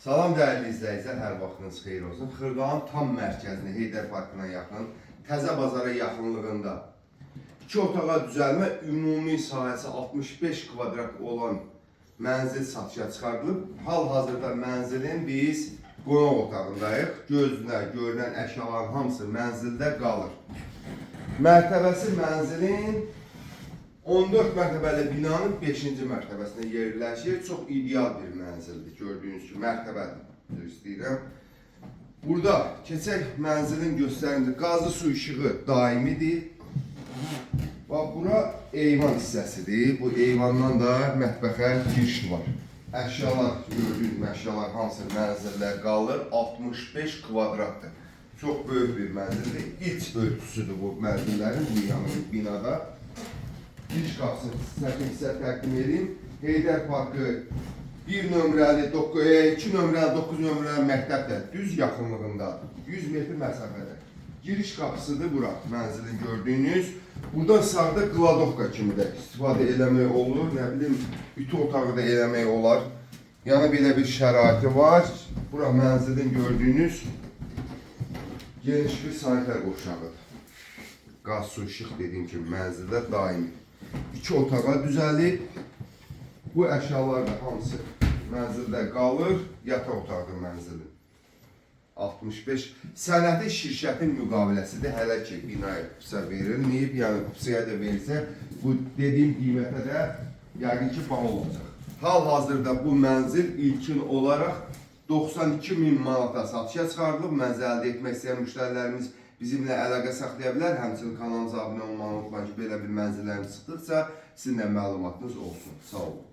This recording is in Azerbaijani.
Salam dəyərli izləyicilər, hər vaxtınız xeyir olsun. Xırdalanın tam mərkəzində, Heydər Parkına yaxın, Təzə Bazara yaxınlığında iki otağa düzəlmə ümumi sahəsi 65 kvadrat olan mənzil satışa çıxarılıb. Hal-hazırda mənzilin biz qonaq otağındayıq. Gözlə görünən əşyaların hamısı mənzildə qalır. Mərtəbəsi mənzilin 14 mərtəbəli binanın 5-ci mərtəbəsində yerləşir. Çox ideal bir mənzildir. Gördüyünüz kimi mərtəbədir. Üzr istəyirəm. Burada keçək mənzilin göstərimdir. Qazlı su işığı daimidir. Bax bura eyvan hissəsidir. Bu eyvandan da mətbəxə giriş var. Əşyalar, gördüyünüz kimi əşyalar hamısı mənzildə qalır. 65 kvadratdır. Çox böyük bir mənzildir. İlk ölçüsüdür bu mənzillərin bu yanı binada. Giriş qapısını çəkim sizə təqdim edeyim. Heydər Parkı 1 nömrəli, 2 nömrəli, 9 nömrəli məktəb də düz yaxınlığındadır. 100 metr məsafədə. Giriş qapısıdır bura, mənzilin gördüyünüz. Buradan sağda qladovka kimi də istifadə eləmək olur. Nə bilim, ütü otağı da eləmək olar. Yəni belə bir şəraiti var. Bura mənzilin gördüyünüz geniş bir sanitar qovşağıdır. Qaz, su, işıq dediyim kimi mənzildə daimi. İki otağa düzəlib. Bu əşyalar da hamısı mənzildə qalır. Yataq otağıdır mənzilin. 65 sənədi şirkətin müqaviləsidir. Hələ ki binaya kupça verilməyib, yəni kupçaya da verilsə, bu dediyim qiymətə də yəqin ki baha olacaq. Hal-hazırda bu mənzil ilkin olaraq 92 min manata satışa çıxarılıb. Mənzil əldə etmək istəyən müştərilərimiz bizimlə əlaqə saxlaya bilər. Həmçinin kanalımıza abunə olmağı unutmayın ki, belə bir mənzillərimiz çıxdıqca sizin də məlumatınız olsun. Sağ olun.